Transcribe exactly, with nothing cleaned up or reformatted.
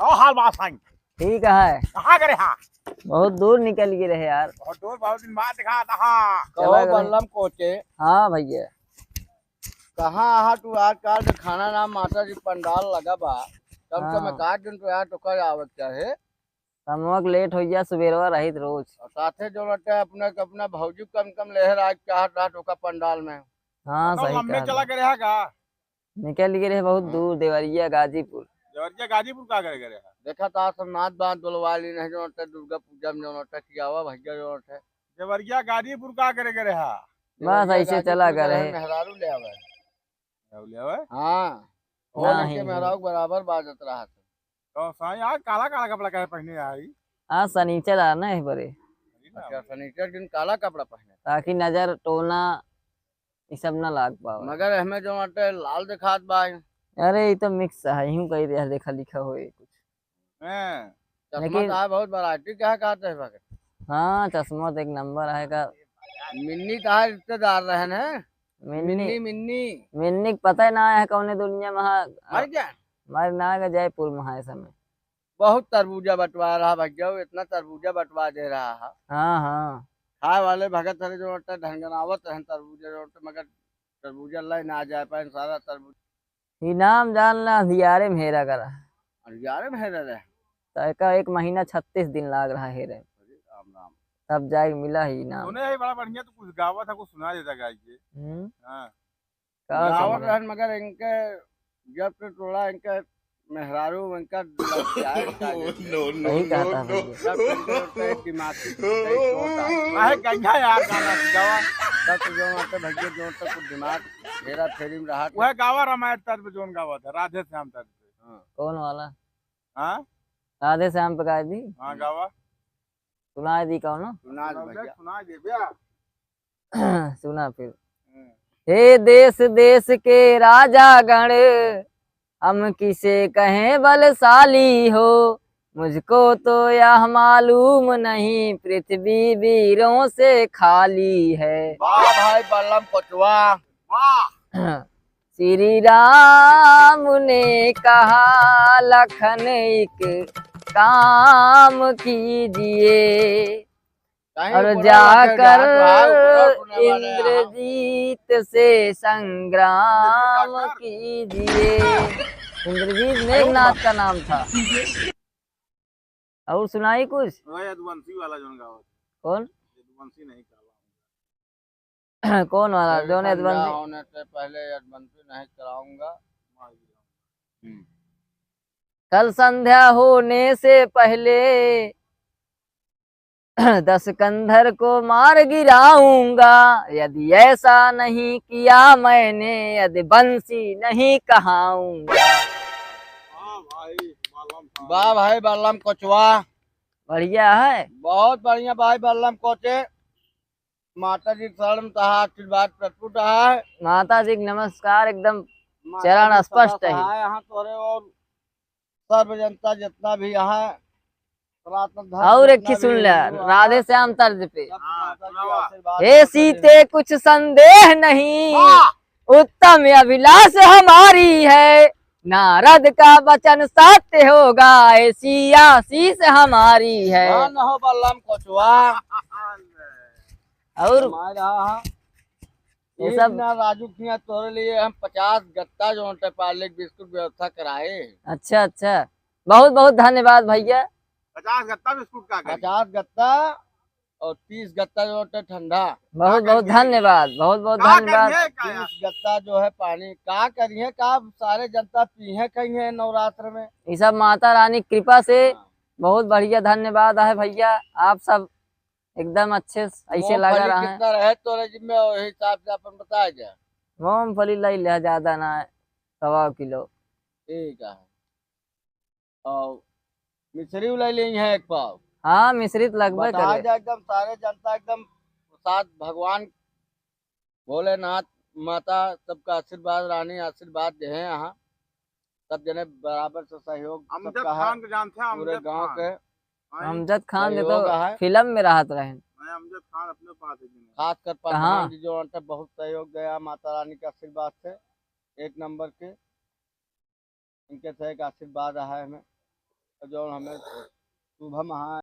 का हाल बा साईं? ठीक है। कहाँ गए हा? बहुत दूर निकल गए रहे यार। बहुत दूर, बहुत दिन बाद देखा था। हाँ। चला कहो गए। बल्लम कोचे। हाँ भैया। कहाँ आहा तू आजकल के खाना ना माता जी पंडाल लगा बा। कम से कम हाँ। एक आध दिन तो यार तो कर आवे के चाहे। हमवा के लेट हो गया, सुबेरवा रहित रोज। और साथे जो रहते अपने, अपना भौजी कम कम लेहर आज चाहत रहत ओका पंडाल में। हाँ, तो सही लम्बे कहा चला था। गए रहा का? निकल गए रहे बहुत हाँ। दूर, देवरिया, गाजीपुर। देवरिया, गाजीपुर का करे गए रहा? देखा था सब नाच बांध बोलवा ली नहीं जो रहते दुर्गा पूजा में जो रहते कियावा भैया जो रहते। देवरिया, गाजीपुर का करे गए रहा? बस देवरिया, ऐसे चला गाजीपुर गए रहे। मेहरारू ले आवे। मेहरारू ले आवे? हाँ। ना ओनर ही के हो। मेहरारू बराबर बाजत रहा था। तो साईं, आज काला काला कपड़ा काहे पहने आई? आज सनीचर आ ना है बरे। अच्छा, सनीचर दिन काला कपड़ा पहने। ताकि नजर टोना ई सब ना लाग पावे। मगर हमें जो बाटे लाल दिखात बा। अरे, ई तो मिक्स है, यूं कही दे, देखा लिखा होए कुछ। हैं। चश्मा लेकिन तो है बहुत variety, क्या कहते हैं भगत? हाँ, चश्मा तो एक नंबर है का। मिन्नी तो है रिश्तेदार रहन है। मिन्नी। मिन्नी, मिन्नी। मिन्नी के पता ही ना है कौने दुनिया में है। मर गया? मर ना गया, जयपुर में है इस समय। बहुत तरबूजा बंटवा रहा भैया, इतना तरबूजा बंटवा दे रहा है। हाँ, हाँ। खाए वाले भगत हरे जो रहते ढनगनावत रहन तरबूजा जो रहते, मगर तरबूजा लाई ना जाए पाए सारा तरबूजा। इनाम जान ला अंधियारे में हेरा करा। अंधियारे में हेरा रहे। तो एका एक महीना छत्तीस दिन लाग रहा हेरे। अरे राम राम। तब जाए मिला ही इनाम। सुने है बड़ा बढ़िया, तो कुछ गावा था, कुछ सुना देता गाय के। हम्म। हाँ। का गावत सुना? रहन मगर इनके जब से टोला इनके मेहरारू इनका लग जाए का जैसे। No, no, सही कहता no, है no। भैया। जब से इनके दिमाग की सही सोच आ। काहे गंजा यार गाना गावा? तब तो जो आते भैया जो तो कुछ दिमाग हेरा फेरी में रहा। वह गावा रामायण तर्ज पे जोन गावा था, राधे श्याम तर्ज पे। हाँ। कौन वाला? हाँ? राधे श्याम पे गा दी? हाँ, गावा। सुनाई दी कौनो? सुना दे सुना दे, भैया। सुना दे भैया। सुना फिर। हम्म। हे देश देश के राजागण, हम किसे कहें बलशाली हो, मुझको तो यह मालूम नहीं पृथ्वी वीरों से खाली है। वाह भाई बल्लम कोचवा, वाह। श्री राम ने कहा लखन एक काम कीजिए, कहीं और ऊपर वाला जाकर के हाथ भाई ऊपर सुनने वाले हैं। इंद्रजीत से संग्राम इंद्रजीत का घर। कीजिए। इंद्रजीत मेघनाथ का नाम था। और सुनाई कुछ? वह यदुवंशी वाला जोन गावत। कौन? यदुवंशी नहीं, काला। कौन वाला? कल जोन संध्या यदुवंशी? होने से पहले यदुवंशी नहीं कराऊंगा। हम्म। कल संध्या होने से पहले दस कंधर को मार गिराऊंगा, यदि ऐसा नहीं किया मैंने, यदि बंसी नहीं कहाऊंगा। वाह भाई, बल्लम साहब। वाह भाई, बल्लम कोचवा। बढ़िया है। बहुत बढ़िया भाई, बल्लम कोचे। माता जी के शरण में तहा आशीर्वाद प्रस्तुत है। माता जी के नमस्कार, एकदम माता चरण जी स्पष्ट सदा है। सहाय यहाँ तोरे और सर्व जनता जितना भी यहाँ सनातन धर्म और एक जितना ही सुन भी ले, हिंदू है, राधे श्याम तर्ज पे। सब हाँ, माता जी सुनावा। आशीर्वाद हे करते सीते रहे। कुछ संदेह नहीं, वाह। उत्तम अभिलाष हमारी है, नारद का वचन सत्य होगा, ऐसी आशीष हमारी है। धन हो बल्लम कोचवा। और हमारा ये एक सब ना राजू किया तोरे लिए हम पचास गत्ता जो होते पार्ले बिस्कुट व्यवस्था कराए। अच्छा, अच्छा, बहुत बहुत धन्यवाद भैया। पचास गत्ता बिस्कुट का करी? पचास गत्ता और तीस गत्ता जो होते ठंडा। बहुत का बहुत करिए? धन्यवाद, बहुत बहुत का धन्यवाद। करिए का यार? तीस गत्ता जो है पानी का करिए का सारे जनता पीहे कहिए नवरात्र में। ये सब माता रानी की कृपा से हाँ। बहुत बढ़िया, धन्यवाद है भैया, आप सब एकदम अच्छे से ऐसे लगा मूंगफली रहा है। कितना रहे तोरे जिम्मे, वही हिसाब से अपन बताया जाए। मूंगफली ले लिया, ज्यादा ना है, सवा किलो। ठीक है। और मिश्री ले ली है एक पाव। हाँ, मिश्री तो लगबे बताया करे। जाए एकदम सारे जनता एकदम प्रसाद भगवान भोलेनाथ माता सबका आशीर्वाद, रानी आशीर्वाद दे हैं यहाँ। सब जने बराबर से सहयोग अमजद सबका है। खान के जानते हैं, पूरे अमजद गांव खान। के हाँ, अमजद खान के सहयोग तो है। फिल्म में रहत रहे। मैं अमजद खान अपने पास है जी। खासकर कहाँ? प्रधान जी जो अंत बहुत सहयोग दिया माता रानी के आशीर्वाद से, एक नंबर के। इनके से एक आशीर्वाद रहा है हमें। जौन हमें शुभम हाँ